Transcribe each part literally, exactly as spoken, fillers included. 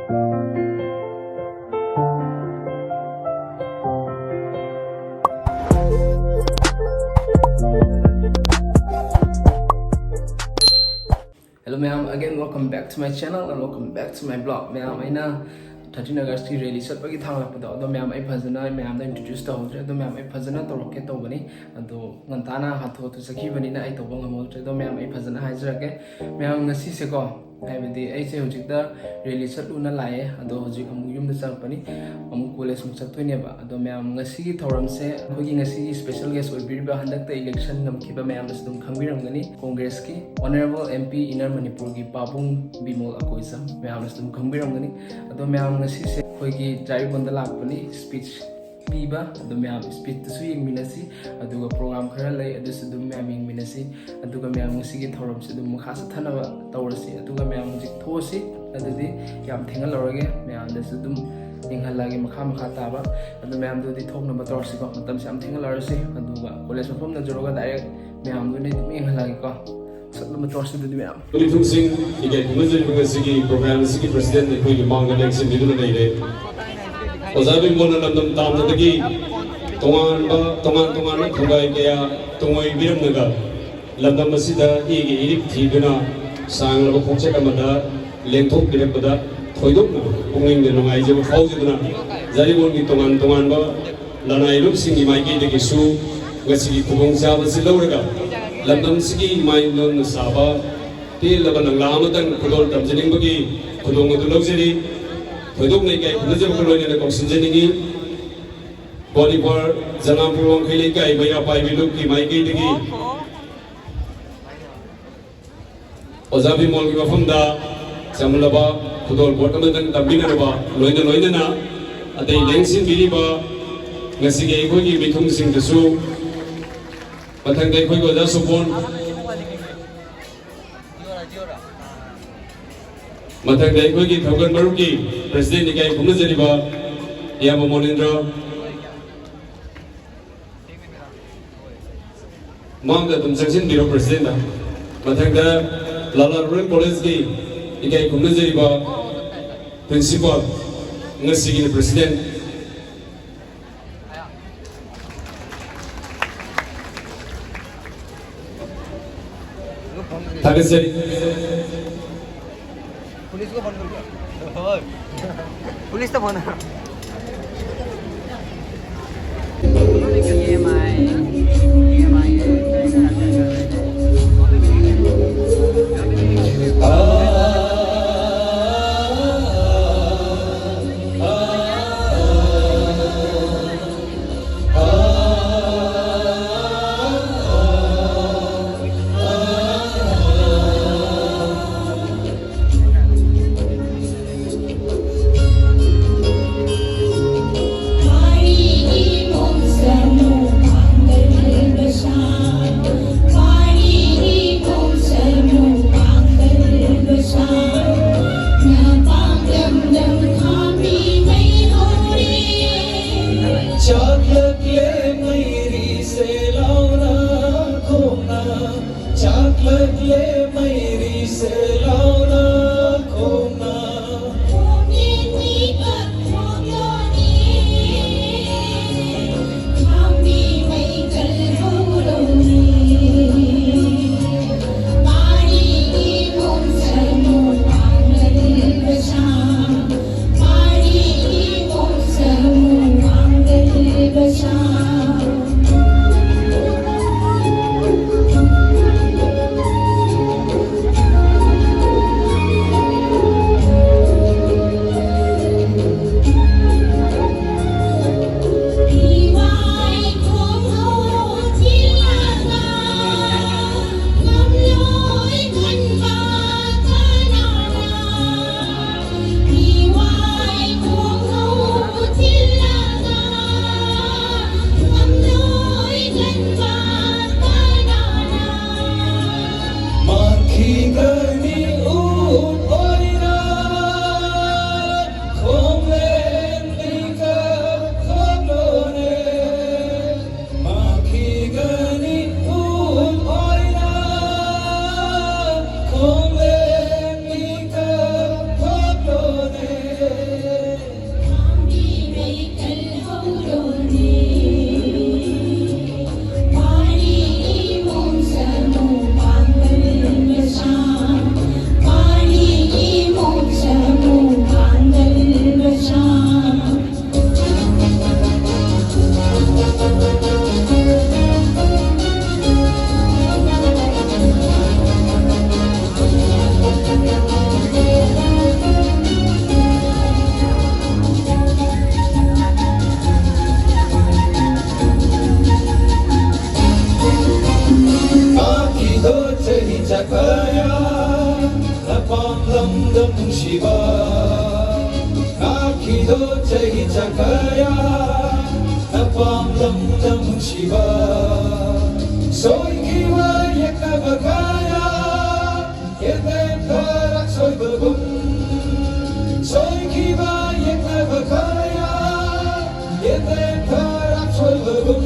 Hello ꯃꯌꯥꯝ, again welcome back to my channel and welcome back to my blog. ꯃꯌꯥꯝ, ꯑꯩꯅ thirteen Augustꯀꯤ rally ꯆꯠꯄꯒꯤ ꯊꯥꯒꯠꯂꯛꯄꯗꯣ, ꯑꯗꯣ ꯃꯌꯥꯝ, ꯑꯩ ꯐꯖꯅ ꯃꯌꯥꯝꯗ introduce ꯇꯧꯍꯧꯗ꯭ꯔꯦ꯫ ꯑꯗꯣ ꯃꯌꯥꯝ, ꯑꯩ ꯐꯖꯅ ꯇꯧꯔꯛꯀꯦ ꯇꯧꯕꯅꯤ, ꯑꯗꯣ ꯉꯟꯇꯥꯅ ꯍꯥꯊꯨ ꯍꯥꯊꯨ ꯆꯠꯈꯤꯕꯅꯤꯅ ꯑꯩ ꯇꯧꯕ ꯉꯝꯍꯧꯗ꯭ꯔꯦ꯫ ꯑꯗꯣ ꯃꯌꯥꯝ, ꯑꯩ ꯐꯖꯅ ꯍꯥꯏꯖꯔꯛꯀꯦ꯫ ꯃꯌꯥꯝ, ꯉꯁꯤꯁꯦꯀꯣ, ꯍꯥꯏꯕꯗꯤ ꯑꯩꯁꯦ ꯍꯧꯖꯤꯛꯇ rally ꯆꯠꯂꯨꯅ ꯂꯥꯛꯑꯦ, ꯑꯗꯣ ꯍꯧꯖꯤꯛ ꯑꯃꯨꯛ ꯌꯨꯝꯗ ꯆꯪꯉꯛꯄꯅꯤ, ꯑꯃꯨꯛ college ꯑꯃꯨꯛ ꯆꯠꯇꯣꯏꯅꯦꯕ꯫ ꯑꯗꯣ ꯃꯌꯥꯝ, ꯉꯁꯤꯒꯤ ꯊꯧꯔꯝꯁꯦ ꯑꯩꯈꯣꯏꯒꯤ ꯉꯁꯤꯒꯤ special guest ꯑꯣꯏꯕꯤꯔꯤꯕ, ꯍꯟꯗꯛꯇ election ꯉꯝꯈꯤꯕ, ꯃꯌꯥꯝꯅꯁꯨ ꯑꯗꯨꯝ ꯈꯪꯕꯤꯔꯝꯒꯅꯤ, Congressꯀꯤ Honourable MP Inner Manipurꯒꯤ ꯄꯥꯕꯨꯡ ꯕꯤꯃꯣꯜ ꯑꯀꯣꯏꯖꯝ, ꯃꯌꯥꯝꯅꯁꯨ ꯑꯗꯨꯝ ꯈꯪꯕꯤꯔꯝꯒꯅꯤ꯫ ꯑꯗꯣ ꯃꯌꯥꯝ, ꯉꯁꯤꯁꯦ ꯑꯩꯈꯣꯏꯒꯤ ꯖꯥꯔꯤꯕꯣꯟꯗ ꯂꯥꯛꯄꯅꯤ, speech ꯄꯤꯕ꯫ ꯑꯗꯣ ꯃꯌꯥꯝ, speechꯇꯨꯁꯨ ꯌꯦꯡꯃꯤꯟꯅꯁꯤ, ꯑꯗꯨꯒ program ꯈꯔ ꯂꯩ, ꯑꯗꯨꯁꯨ ꯑꯗꯨꯝ ꯃꯌꯥꯝ ꯌꯦꯡꯃꯤꯟꯅꯁꯤ꯫ ꯑꯗꯨꯒ ꯃꯌꯥꯝ, ꯉꯁꯤꯒꯤ ꯊꯧꯔꯝꯁꯤ ꯑꯗꯨꯝ ꯃꯈꯥ ꯆꯠꯊꯅꯕ ꯇꯧꯔꯁꯤ꯫ ꯑꯗꯨꯒ ꯃꯌꯥꯝ, ꯍꯧꯖꯤꯛ ꯊꯣꯛꯑꯁꯤ꯫ ꯑꯗꯨꯗꯤ ꯌꯥꯝ ꯊꯦꯡꯍꯜꯂꯔꯣꯏꯒꯦ, ꯃꯌꯥꯝꯗꯁꯨ ꯑꯗꯨꯝ ꯌꯦꯡꯍꯜꯂꯛꯑꯒꯦ ꯃꯈꯥ ꯃꯈꯥ ꯇꯥꯕ꯫ ꯑꯗꯨ ꯃꯌꯥꯝꯗꯨꯗꯤ ꯊꯣꯛꯅꯕ ꯇꯧꯔꯁꯤꯀꯣ, ꯃꯇꯝꯁꯦ ꯌꯥꯝ ꯊꯦꯡꯍꯜꯂꯔꯁꯤ꯫ ꯑꯗꯨꯒ college ꯃꯐꯝꯗ ꯌꯧꯔꯒ direct ꯃꯌꯥꯝꯗꯨꯅ ꯑꯗꯨꯝ ꯌꯦꯡꯍꯜꯂꯛꯑꯒꯦꯀꯣ꯫ ꯁꯛ ꯑꯃ ꯇꯧꯔꯁꯤ ꯑꯗꯨꯗꯤ ꯃꯌꯥꯝ꯫ ꯃꯤꯊꯨꯡꯁꯤꯡ, ꯏꯀꯥꯏ ꯈꯨꯝꯅꯖꯔꯤꯕ ꯉꯁꯤꯒꯤ program ꯑꯁꯤꯒꯤ president ꯑꯩꯈꯣꯏꯒꯤ ꯃꯥꯡꯗ ꯂꯦꯡꯁꯤꯟꯕꯤꯗꯨꯅ ꯂꯩꯔꯦ꯫ ꯑꯣꯖꯥ ꯕꯤꯃꯣꯜꯅ ꯂꯝꯗꯝ ꯇꯥꯝꯅꯗꯒꯤ ꯇꯣꯉꯥꯟꯕ, ꯇꯣꯉꯥꯟ ꯇꯣꯉꯥꯟꯕ ꯈꯨꯟꯒꯥꯏ ꯀꯌꯥ ꯇꯨꯡꯑꯣꯏꯕꯤꯔꯝꯂꯒ ꯂꯝꯗꯝ ꯑꯁꯤꯗ ꯏꯒꯤ ꯏꯔꯤꯛ ꯊꯤꯗꯨꯅ ꯁꯥꯡꯂꯕ ꯈꯣꯡꯆꯠ ꯑꯃꯗ ꯂꯦꯡꯊꯣꯛꯄꯤꯔꯛꯄꯗ ꯊꯣꯏꯗꯣꯛꯅ ꯄꯨꯛꯅꯤꯡꯗ ꯅꯨꯡꯉꯥꯏꯖꯕ ꯐꯥꯎꯖꯗꯨꯅ ꯖꯥꯔꯤꯕꯣꯟꯒꯤ ꯇꯣꯉꯥꯟ ꯇꯣꯉꯥꯟꯕ ꯂꯅꯥꯏ ꯂꯨꯞꯁꯤꯡꯒꯤ ꯃꯥꯏꯀꯩꯗꯒꯤꯁꯨ ꯉꯁꯤꯒꯤ ꯈꯨꯗꯣꯡꯆꯥꯕ ꯑꯁꯤ ꯂꯧꯔꯒ ꯂꯝꯗꯝꯁꯤꯒꯤ ꯏꯃꯥ ꯏꯟꯗꯣꯟꯅ ꯁꯥꯕ ꯇꯦꯜꯂꯕ ꯅꯪꯂꯥ ꯑꯃꯇꯪ ꯈꯨꯗꯣꯜ ꯇꯝꯖꯅꯤꯡꯕꯒꯤ ꯈꯨꯗꯣꯡ ꯑꯗꯨ ꯂꯧꯖꯔꯤ꯫ ꯊꯣꯏꯗꯣꯛꯅ ꯏꯀꯥꯏ ꯈꯨꯝꯅꯖꯕꯒ ꯂꯣꯏꯅꯅ ꯀꯧꯁꯤꯟꯖꯅꯤꯡꯏ꯫ ꯕꯣꯗꯤꯄꯥꯔ ꯖꯂꯥꯝꯄꯨꯔ ꯋꯥꯡꯈꯩ ꯂꯩꯀꯥꯏ ꯃꯩꯔꯥ ꯄꯥꯏꯕꯤ ꯂꯨꯞꯀꯤ ꯃꯥꯏꯀꯩꯗꯒꯤ ꯑꯣꯖꯥ ꯕꯤꯃꯣꯜꯒꯤ ꯃꯐꯝꯗ ꯆꯝꯂꯕ ꯈꯨꯗꯣꯜ ꯄꯣꯠ ꯑꯃꯇꯪ ꯇꯝꯕꯤꯅꯅꯕ ꯂꯣꯏꯅ ꯂꯣꯏꯅꯅ ꯑꯇꯩ ꯂꯦꯡꯁꯤꯟꯕꯤꯔꯤꯕ ꯉꯁꯤꯒꯤ ꯑꯩꯈꯣꯏꯒꯤ ꯃꯤꯊꯨꯡꯁꯤꯡꯗꯁꯨ ꯃꯊꯪꯗ ꯑꯩꯈꯣꯏꯒꯤ ꯑꯣꯖꯥ ꯁꯣꯄꯣꯟ ꯃꯊꯪꯗ ꯑꯩꯈꯣꯏꯒꯤ ꯊꯧꯒꯜ ꯃꯔꯨꯞꯀꯤ president ꯏꯀꯥꯏ ꯈꯨꯝꯅꯖꯔꯤꯕ ꯏꯌꯥꯝꯕ ꯃꯣꯅꯤꯟꯗ꯭ꯔ ꯃꯥꯡꯗ ꯑꯗꯨꯝ ꯆꯪꯁꯤꯟꯕꯤꯔꯣ presidentꯅ꯫ ꯃꯊꯪꯗ ꯂꯥꯂꯥ ꯔꯨꯔꯦꯜ ꯀꯣꯂꯦꯖꯀꯤ ꯏꯀꯥꯏ ꯈꯨꯝꯅꯖꯔꯤꯕ Principal, ꯉꯁꯤꯒꯤꯅ President꯫ ꯊꯥꯒꯠꯆꯔꯤ꯫ पुलिस को फोन कर। पुलिस तो फोन। ꯉꯥꯛꯈꯤꯗꯣ ꯆꯍꯤ ꯆꯀꯌꯥ ꯅꯄꯥꯝ ꯂꯝꯗ ꯅꯨꯡꯁꯤꯕ, ꯁꯣꯏꯈꯤꯕ ꯌꯦꯛꯅꯕ ꯀꯌꯥ, ꯌꯦꯇꯦꯝ ꯊꯔꯥꯛ ꯁꯣꯏꯕꯒꯨꯝ, ꯁꯣꯏꯈꯤꯕ ꯌꯦꯛꯅꯕ ꯀꯌꯥ, ꯌꯦꯇꯦꯝ ꯊꯔꯥꯛ ꯁꯣꯏꯕꯒꯨꯝ꯫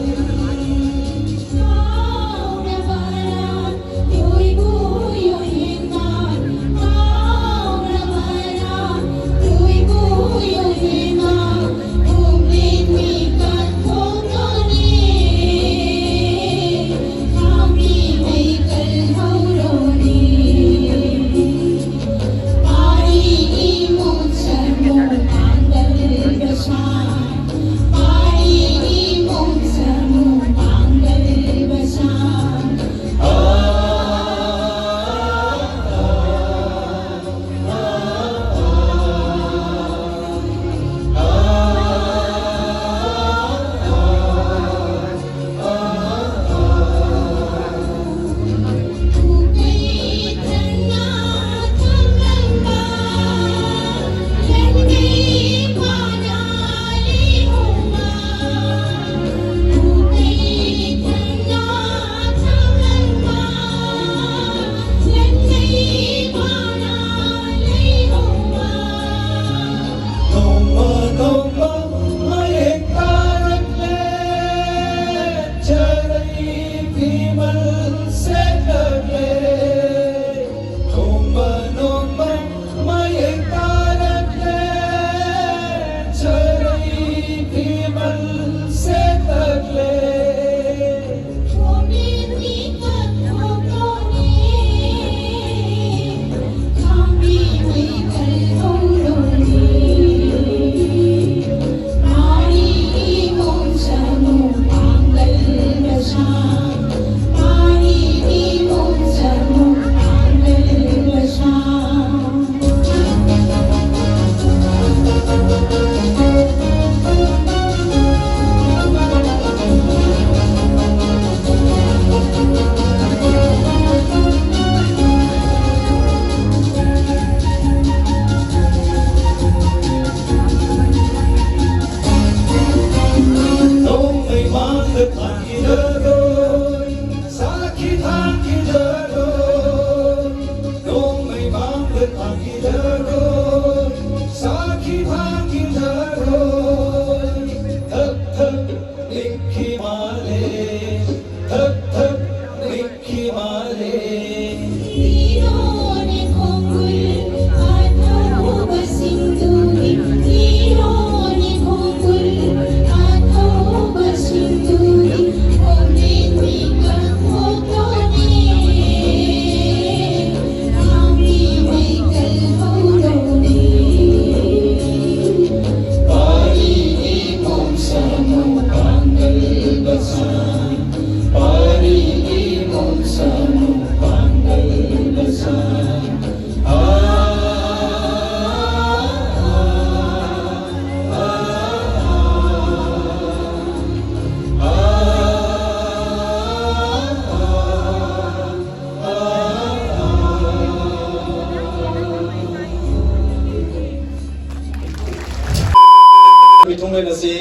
ꯑꯁꯤ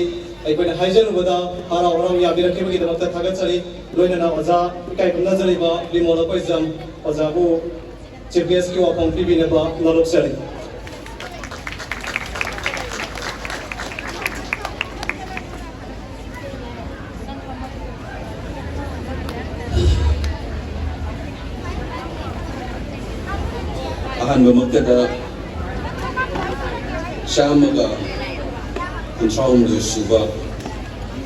ꯑꯩꯈꯣꯏꯅ ꯍꯥꯏꯖꯔꯨꯕꯗ ꯍꯔꯥꯎ ꯍꯔꯥꯎ ꯌꯥꯕꯤꯔꯛꯈꯤꯕꯒꯤꯗꯃꯛꯇ ꯊꯥꯒꯠꯆꯔꯤ꯫ ꯂꯣꯏꯅꯅ ꯑꯣꯖꯥ ꯏꯀꯥꯏ ꯈꯨꯝꯅꯖꯔꯤꯕ ꯕꯤꯃꯣꯜ ꯑꯩꯈꯣꯏꯖꯝ ꯑꯣꯖꯥꯕꯨ ꯆꯤꯐ ꯒꯦꯁꯀꯤ ꯋꯥꯐꯝ ꯄꯤꯕꯤꯅꯕ ꯅꯣꯂꯨꯛꯆꯔꯤ꯫ ꯑꯍꯥꯟꯕꯃꯛꯇꯗ ꯆꯥꯝꯃꯒ ꯀꯨꯟꯊ꯭ꯔꯥꯍꯨꯝꯗꯣꯏ ꯁꯨꯕ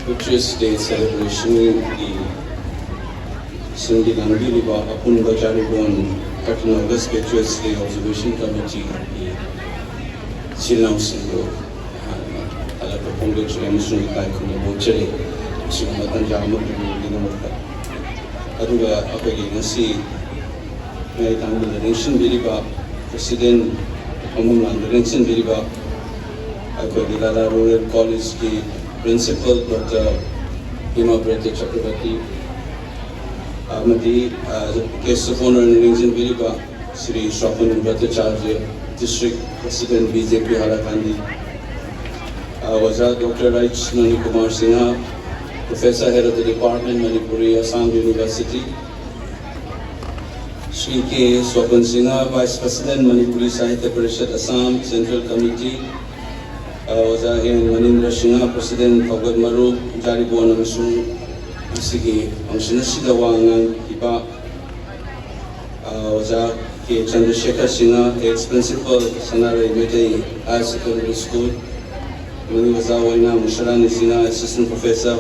Patriots Day celebrationꯒꯤ ꯁꯤꯟꯕꯤ ꯂꯥꯡꯕꯤꯔꯤꯕ ꯑꯄꯨꯟꯕ Jiribam thirteen August Patriots Day Observation Committeeꯒꯤ ꯏꯆꯤꯜ ꯏꯅꯥꯎꯁꯤꯡꯕꯨ ꯑꯍꯥꯟꯕ ꯍꯜꯂꯛꯄ ꯐꯣꯡꯗꯣꯛꯆꯔꯤ ꯑꯃꯁꯨꯡ ꯏꯀꯥꯏ ꯈꯨꯝꯅꯕ ꯎꯠꯆꯔꯤ꯫ ꯑꯁꯤꯒꯨꯝꯕ ꯇꯥꯟꯖꯥ ꯑꯃ ꯄꯤꯕꯤꯕꯒꯤꯗꯃꯛꯇ꯫ ꯑꯗꯨꯒ ꯑꯩꯈꯣꯏꯒꯤ ꯉꯁꯤ ꯃꯌꯥꯏ ꯊꯥꯡꯕꯗ ꯂꯦꯡꯁꯤꯟꯕꯤꯔꯤꯕ, ꯄ꯭ꯔꯁꯤꯗꯦꯟ ꯐꯝꯐꯝ ꯂꯥꯡꯗ ꯂꯦꯡꯁꯤꯟꯕꯤꯔꯤꯕ ꯑꯩꯈꯣꯏꯒꯤ ꯂꯥꯂꯥ ꯔꯨꯔꯦꯜ ꯀꯣꯂꯦꯖꯀꯤ ꯄ꯭ꯔꯤꯟꯁꯤꯄꯜ ꯗꯣꯛꯇꯔ ꯍꯤꯃꯥꯕ꯭ꯔꯇ ꯆꯀ꯭ꯔꯕꯔꯇꯤ ꯑꯃꯗꯤ, ꯑ, guest of honour ꯑꯣꯏꯅ ꯂꯦꯡꯁꯤꯟꯕꯤꯔꯤꯕ Shri ꯁ꯭ꯋꯥꯄꯟ ꯚꯠꯇꯥꯆꯥꯔꯌ, district president B J P Hailakandi, ꯑ, ꯑꯣꯖꯥ doctor H Manikumar Singh, professor head of the department Manipuri, Assam University, Shri K Swapan Singh, vice president Manipuri Sahitya Parishad Assam Central Committee, ꯑ, ꯑꯣꯖꯥ ꯑꯦꯟ ꯃꯅꯤꯟꯗ꯭ꯔ ꯁꯤꯡꯍ, president ꯊꯧꯒꯠ ꯃꯔꯨꯞ, ꯖꯥꯔꯤꯕꯣꯟ ꯑꯃꯁꯨꯡ ꯉꯁꯤꯒꯤ function ꯑꯁꯤꯗ ꯋꯥ ꯉꯥꯡꯈꯤꯕ ꯑ, ꯑꯣꯖꯥ ꯀꯦ ꯆꯟꯗ꯭ꯔꯁꯦꯈꯔ Singh, ex principal ꯁꯅꯥꯔꯩ Meitei Higher Secondary School, ꯑꯃꯗꯤ ꯑꯣꯖꯥ Oinam Usharani Singh, assistant professor,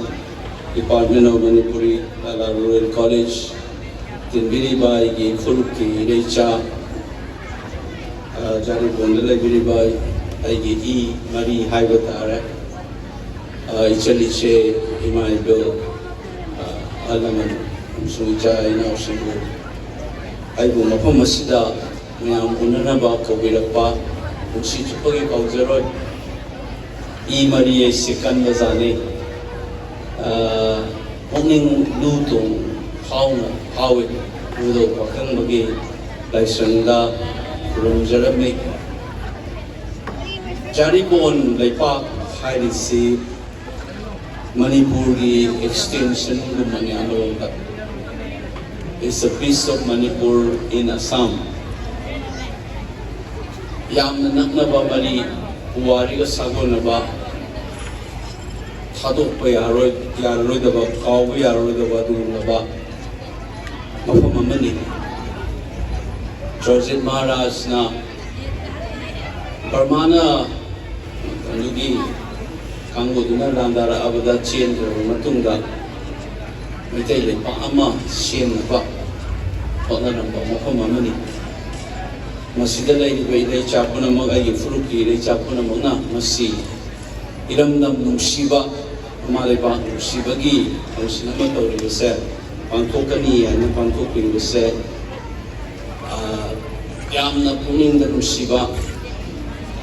Department of Manipuri, Lala rural college, ꯇꯤꯟꯕꯤꯔꯤꯕ ꯑꯩꯒꯤ ꯐꯨꯔꯨꯞꯀꯤ ꯏꯔꯩꯆꯥ, ꯑ, ꯖꯥꯔꯤꯕꯣꯟꯗ ꯂꯩꯕꯤꯔꯤꯕ ꯑꯩꯒꯤ ꯏ ꯃꯔꯤ ꯍꯥꯏꯕ ꯇꯥꯔꯦ꯫ ꯑ, ꯏꯆꯜ ꯏꯆꯦ, ꯏꯃꯥ ꯏꯕꯦꯜ, ꯑ, ꯑꯍꯜ ꯂꯃꯟ ꯑꯃꯁꯨꯡ ꯏꯆꯥ ꯏꯅꯥꯎꯁꯤꯡꯕꯨ ꯑꯩꯕꯨ ꯃꯐꯝ ꯑꯁꯤꯗ ꯃꯌꯥꯝ ꯎꯅꯅꯕ ꯀꯧꯕꯤꯔꯛꯄ ꯄꯨꯟꯁꯤ ꯆꯨꯞꯄꯒꯤ ꯀꯥꯎꯖꯔꯣꯏ꯫ ꯏ ꯃꯔꯤ ꯑꯩꯁꯦ ꯀꯟꯕ ꯖꯥꯠꯅꯤ꯫ ꯑ, ꯄꯨꯛꯅꯤꯡ ꯂꯨ ꯇꯣꯡ ꯐꯥꯎꯅ ꯐꯥꯎꯏ꯫ ꯄꯨꯗꯧ ꯄꯥꯈꯪꯕꯒꯤ ꯂꯥꯏꯁꯪꯗ ꯈꯨꯔꯨꯝꯖꯔꯝꯃꯤ꯫ ꯖꯥꯔꯤꯕꯣꯟ ꯂꯩꯄꯥꯛ ꯍꯥꯏꯔꯤꯁꯤ ꯃꯅꯤꯄꯨꯔꯒꯤ extensionꯒꯨꯝꯕꯅꯤ ꯑꯃꯔꯣꯝꯗ꯫ It's a piece of Manipur in Assam. ꯌꯥꯝꯅ ꯅꯛꯅꯕ ꯃꯔꯤ, ꯄꯨꯋꯥꯔꯤꯒ ꯁꯥꯒꯣꯟꯅꯕ, ꯊꯥꯗꯣꯛꯄ ꯌꯥꯔꯣꯏ-, ꯌꯥꯔꯔꯣꯏꯗꯕ, ꯀꯥꯎꯕ ꯌꯥꯔꯔꯣꯏꯗꯕ ꯑꯗꯨꯒꯨꯝꯂꯕ ꯃꯐꯝ ꯑꯃꯅꯤ꯫ ꯖꯣꯔꯖꯤꯠ ꯃꯍꯥꯔꯥꯖꯅ ꯕꯔꯃꯥꯅ ꯑꯗꯨꯒꯤ ꯀꯥꯡꯕꯨꯗꯨꯅ ꯂꯥꯟꯗꯥꯔꯛꯑꯕꯗ ꯆꯦꯟꯈ꯭ꯔꯕ ꯃꯇꯨꯡꯗ ꯃꯩꯇꯩ ꯂꯩꯄꯥꯛ ꯑꯃ ꯁꯦꯝꯅꯕ ꯍꯣꯠꯅꯔꯝꯕ ꯃꯐꯝ ꯑꯃꯅꯤ꯫ ꯃꯁꯤꯗ ꯂꯩꯔꯤꯕ ꯏꯔꯩꯆꯥ ꯄꯨꯝꯅꯃꯛ, ꯑꯩꯒꯤ ꯐꯨꯔꯨꯞꯀꯤ ꯏꯔꯩꯆꯥ ꯄꯨꯝꯅꯃꯛꯅ ꯃꯁꯤ ꯏꯔꯝꯗꯝ ꯅꯨꯡꯁꯤꯕ, ꯏꯃꯥ ꯂꯩꯕꯥꯛ ꯅꯨꯡꯁꯤꯕꯒꯤ ꯊꯧꯁꯤꯜ ꯑꯃ ꯇꯧꯔꯤꯕꯁꯦ ꯄꯥꯡꯊꯣꯛꯀꯅꯤ ꯍꯥꯏꯅ ꯄꯥꯡꯊꯣꯛꯄꯤꯔꯤꯕꯁꯦ, ꯑ, ꯌꯥꯝꯅ ꯄꯨꯛꯅꯤꯡꯗ ꯅꯨꯡꯁꯤꯕ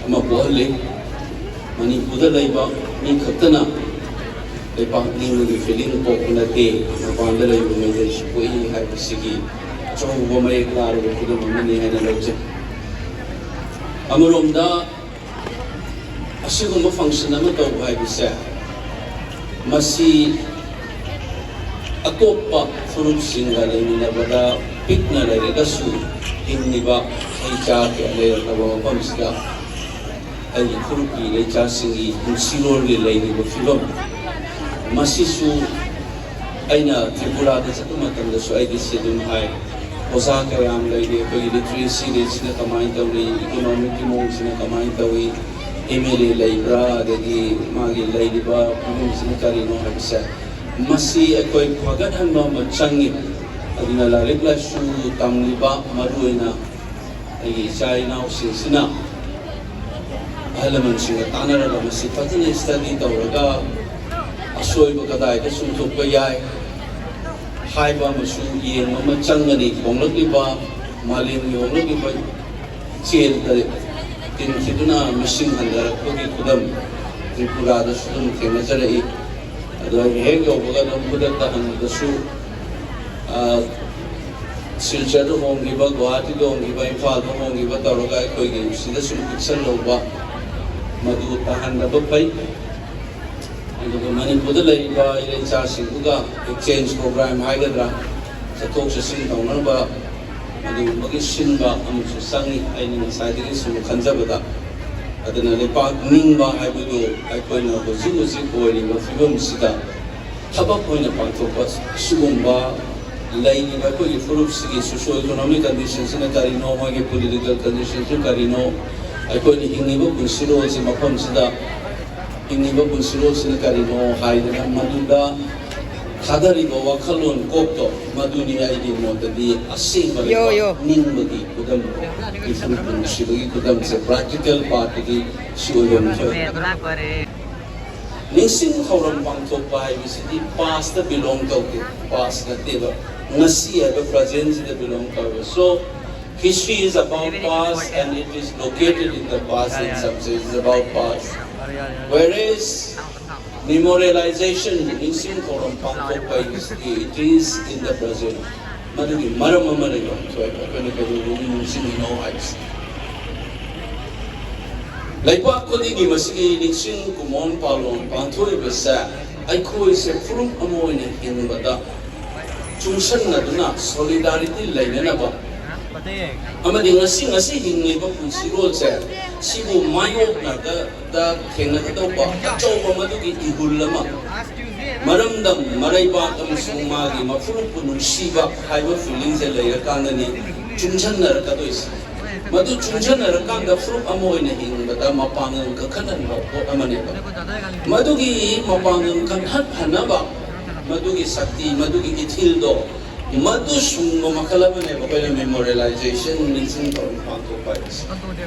ꯑꯃ ꯄꯣꯛꯍꯜꯂꯤ꯫ ꯃꯅꯤꯄꯨꯔꯗ ꯂꯩꯕ ꯃꯤ ꯈꯛꯇꯅ ꯂꯩꯄꯥꯛ ꯅꯤꯡꯕꯒꯤ feeling ꯄꯣꯛꯄ ꯅꯠꯇꯦ, ꯃꯄꯥꯟꯗ ꯂꯩꯕ ꯃꯩꯇꯩꯁꯨ ꯄꯣꯛꯏ ꯍꯥꯏꯕꯁꯤꯒꯤ ꯑꯆꯧꯕ ꯃꯌꯦꯛ ꯂꯥꯔꯕ ꯈꯨꯗꯝ ꯑꯃꯅꯤ ꯍꯥꯏꯅ ꯂꯧꯖꯩ꯫ ꯑꯃꯔꯣꯝꯗ ꯑꯁꯤꯒꯨꯝꯕ function ꯑꯃ ꯇꯧꯕ ꯍꯥꯏꯕꯁꯦ, ꯃꯁꯤ ꯑꯇꯣꯞꯄ ꯐꯨꯔꯨꯞꯁꯤꯡꯒ ꯂꯩꯃꯤꯟꯅꯕꯗ ꯄꯤꯛꯅ ꯂꯩꯔꯒꯁꯨ ꯍꯤꯡꯂꯤꯕ ꯏꯆꯥ ꯀꯌꯥ ꯂꯩꯔꯛꯂꯕ ꯃꯐꯝꯁꯤꯗ ꯑꯩꯒꯤ ꯐꯨꯔꯨꯞꯀꯤ ꯏꯆꯥꯁꯤꯡꯒꯤ ꯄꯨꯟꯁꯤꯔꯣꯜꯒꯤ ꯂꯩꯔꯤꯕ ꯐꯤꯕꯝ ꯃꯁꯤꯁꯨ ꯑꯩꯅ ꯇ꯭ꯔꯤꯄꯨꯔꯥꯗ ꯆꯠꯄ ꯃꯇꯝꯗꯁꯨ ꯑꯩꯗꯤ ꯁꯤ ꯑꯗꯨꯝ ꯍꯥꯏ, ꯑꯣꯖꯥ ꯀꯌꯥꯝ ꯂꯩꯔꯤ, ꯑꯩꯈꯣꯏꯒꯤ literacy rateꯁꯤꯅ ꯀꯃꯥꯏꯅ ꯇꯧꯔꯤ, economicꯀꯤ ꯃꯑꯣꯡꯁꯤꯅ ꯀꯃꯥꯏꯅ ꯇꯧꯏ, MLA ꯂꯩꯕ꯭ꯔꯥ, ꯑꯗꯒꯤ ꯃꯥꯒꯤ ꯂꯩꯔꯤꯕ ꯐꯤꯕꯝꯁꯤꯅ ꯀꯔꯤꯅꯣ ꯍꯥꯏꯕꯁꯦ, ꯃꯁꯤ ꯑꯩꯈꯣꯏ ꯐꯒꯠꯍꯟꯕ ꯑꯃ ꯆꯪꯉꯤ꯫ ꯑꯗꯨꯅ ꯂꯥꯏꯔꯤꯛ ꯂꯥꯏꯁꯨ ꯇꯝꯂꯤꯕ, ꯃꯔꯨꯑꯣꯏꯅ ꯑꯩꯒꯤ ꯏꯆꯥ ꯏꯅꯥꯎꯁꯤꯡꯁꯤꯅ ꯑꯍꯜ ꯂꯃꯟꯁꯤꯡꯒ ꯇꯥꯟꯅꯔꯒ ꯃꯁꯤ ꯐꯖꯅ study ꯇꯧꯔꯒ ꯑꯁꯣꯏꯕ ꯀꯗꯥꯏꯗ ꯆꯨꯝꯊꯣꯛꯄ ꯌꯥꯏ ꯍꯥꯏꯕ ꯑꯃꯁꯨ ꯌꯦꯡꯕ ꯑꯃ ꯆꯪꯒꯅꯤ꯫ ꯍꯣꯡꯂꯛꯂꯤꯕ ꯃꯥꯂꯦꯝꯒꯤ ꯍꯣꯡꯂꯛꯂꯤꯕ ꯆꯦꯟꯗ ꯇꯤꯟꯈꯤꯗꯨꯅ ꯃꯤꯁꯤꯡ ꯍꯟꯊꯔꯛꯄꯒꯤ ꯈꯨꯗꯝ ꯇ꯭ꯔꯤꯄꯨꯔꯥꯗꯁꯨ ꯑꯗꯨꯝ ꯊꯦꯡꯅꯖꯔꯛꯏ꯫ ꯑꯗꯣ ꯑꯩ ꯍꯦꯛ ꯌꯧꯕꯒ ꯑꯗꯨꯝ ꯈꯨꯗꯛꯇ ꯍꯪꯕꯗꯁꯨ, ꯑ, ꯁꯤꯜꯆꯔꯗ ꯍꯣꯡꯈꯤꯕ, ꯒꯨꯋꯥꯍꯥꯇꯤꯗ ꯍꯣꯡꯈꯤꯕ, ꯏꯝꯐꯥꯜꯗ ꯍꯣꯡꯈꯤꯕ ꯇꯧꯔꯒ ꯑꯩꯈꯣꯏꯒꯤ ꯁꯤꯗ ꯁꯨꯝ ꯄꯤꯛꯁꯜꯍꯧꯕ, ꯃꯗꯨ ꯇꯥꯍꯟꯗꯕ ꯐꯩ꯫ ꯑꯗꯨꯒ ꯃꯅꯤꯄꯨꯔꯗ ꯂꯩꯔꯤꯕ ꯏꯔꯩꯆꯥꯁꯤꯡꯗꯨꯒ exchange program ꯍꯥꯏꯒꯗ꯭ꯔꯥ, ꯆꯠꯊꯣꯛ ꯆꯠꯁꯤꯟ ꯇꯧꯅꯅꯕ ꯑꯗꯨꯒꯨꯝꯕꯒꯤ ꯁꯤꯟꯕ ꯑꯃꯁꯨ ꯆꯪꯏ꯫ ꯑꯩꯅ ꯉꯁꯥꯏꯗꯒꯤ ꯁꯨꯝ ꯈꯟꯖꯕꯗ, ꯑꯗꯨꯅ ꯂꯩꯄꯥꯛ ꯅꯤꯡꯕ ꯍꯥꯏꯕꯗꯨ ꯑꯩꯈꯣꯏꯅ ꯍꯧꯖꯤꯛ ꯍꯧꯖꯤꯛ ꯑꯣꯏꯔꯤꯕ ꯐꯤꯕꯝꯁꯤꯗ ꯊꯕꯛ ꯑꯣꯏꯅ ꯄꯥꯡꯊꯣꯛꯄ, ꯁꯤꯒꯨꯝꯕ ꯂꯩꯔꯤꯕ ꯑꯩꯈꯣꯏꯒꯤ ꯐꯨꯔꯨꯞꯁꯤꯒꯤ socio economic conditionꯁꯤꯅ ꯀꯔꯤꯅꯣ, ꯃꯣꯏꯒꯤ political conditionꯁꯤꯅ ꯀꯔꯤꯅꯣ, ꯑꯩꯈꯣꯏꯅ ꯍꯤꯡꯉꯤꯕ ꯄꯨꯟꯁꯤꯔꯣꯜꯁꯤ, ꯃꯐꯝꯁꯤꯗ ꯍꯤꯡꯉꯤꯕ ꯄꯨꯟꯁꯤꯔꯣꯜꯁꯤꯅ ꯀꯔꯤꯅꯣ ꯍꯥꯏꯗꯅ ꯃꯗꯨꯗ ꯊꯥꯗꯔꯤꯕ ꯋꯥꯈꯜꯂꯣꯟ ꯀꯣꯛꯇꯣ, ꯃꯗꯨꯅꯤ ꯑꯩꯒꯤ ꯃꯣꯠꯇꯗꯤ ꯑꯁꯦꯡꯕ ꯌꯣ, ꯌꯣ꯫ ꯅꯤꯡꯕꯒꯤ ꯈꯨꯗꯝ, ꯏꯐꯨꯔꯨꯞ ꯅꯨꯡꯁꯤꯕꯒꯤ ꯈꯨꯗꯝꯁꯦ practical partꯇꯗꯤ ꯁꯤ ꯑꯣꯏꯕ ꯑꯃ ꯊꯣꯛꯑꯦ꯫ ꯅꯤꯡꯁꯤꯡ ꯊꯧꯔꯝ ꯄꯥꯡꯊꯣꯛꯄ ꯍꯥꯏꯕꯁꯤꯗꯤ pastꯇ belong ꯇꯧꯗꯦ, past ꯅꯠꯇꯦꯕ, ꯉꯁꯤ ꯍꯥꯏꯕ presentꯁꯤꯗ belong ꯇꯧꯋꯦ꯫ So, history is about past and it is located in the past in some sense, it's about past. Whereas memorialization, ꯅꯤꯡꯁꯤꯡ ꯊꯧꯔꯝ ꯄꯥꯡꯊꯣꯛꯄ ꯍꯥꯏꯕꯁꯤꯗꯤ it is in the present꯫ ꯃꯗꯨꯒꯤ ꯃꯔꯝ ꯑꯃ ꯂꯩꯕ ꯑꯃ ꯊꯣꯛꯑꯦ ꯑꯩꯈꯣꯏꯅ ꯀꯩꯗꯧꯕꯒꯤ ꯅꯤꯡꯁꯤꯡꯉꯤꯅꯣ ꯍꯥꯏꯕꯁꯤ꯫ ꯂꯩꯕꯥꯛ ꯈꯨꯗꯤꯡꯒꯤ ꯃꯁꯤꯒꯤ ꯅꯤꯡꯁꯤꯡ ꯀꯨꯝꯑꯣꯟ ꯄꯥꯂꯣꯟ ꯄꯥꯡꯊꯣꯛꯏꯕꯁꯦ ꯑꯩꯈꯣꯏꯁꯦ ꯐꯨꯔꯨꯞ ꯑꯃ ꯑꯣꯏꯅ ꯍꯤꯡꯕꯗ ꯆꯨꯡꯁꯟꯅꯗꯨꯅ solidarity ꯂꯩꯅꯅꯕ ꯑꯃꯗꯤ ꯉꯁꯤ, ꯉꯁꯤ ꯍꯤꯡꯂꯤꯕ ꯄꯨꯟꯁꯤꯔꯣꯜꯁꯦ ꯁꯤꯕꯨ ꯃꯥꯌꯣꯛꯅꯗ ꯊꯦꯡꯅꯒꯗꯧꯕ ꯑꯆꯧꯕ ꯃꯗꯨꯒꯤ ꯏꯍꯨꯜ ꯑꯃ, ꯃꯔꯝꯗꯝ, ꯃꯔꯩꯕꯥꯛ ꯑꯃꯁꯨꯡ ꯃꯥꯒꯤ ꯃꯐꯨꯔꯨꯞꯄꯨ ꯅꯨꯡꯁꯤꯕ ꯍꯥꯏꯕ feelingꯁꯦ ꯂꯩꯔꯀꯥꯟꯗꯅꯤ ꯆꯨꯡꯁꯟꯅꯔꯛꯀꯗꯣꯏꯁꯦ꯫ ꯃꯗꯨ ꯆꯨꯡꯁꯟꯅꯔꯀꯥꯟꯗ ꯐꯨꯔꯨꯞ ꯑꯃ ꯑꯣꯏꯅ ꯍꯤꯡꯕꯗ ꯃꯄꯥꯡꯒꯜ ꯀꯟꯈꯠꯍꯟꯕ ꯄꯣꯠ ꯑꯃꯅꯦꯕ꯫ ꯃꯗꯨꯒꯤ ꯃꯄꯥꯡꯒꯜ ꯀꯟꯈꯠꯍꯟꯅꯕ ꯃꯗꯨꯒꯤ ꯁꯛꯇꯤ, ꯃꯗꯨꯒꯤ ꯏꯊꯤꯜꯗꯣ, ꯃꯗꯨ ꯁꯨꯡꯕ ꯃꯈꯜ ꯑꯃꯅꯦꯕ ꯑꯩꯈꯣꯏꯅ memorialization, ꯅꯤꯡꯁꯤꯡ ꯊꯧꯔꯝ ꯄꯥꯡꯊꯣꯛꯄ ꯍꯥꯏꯕꯁꯦ꯫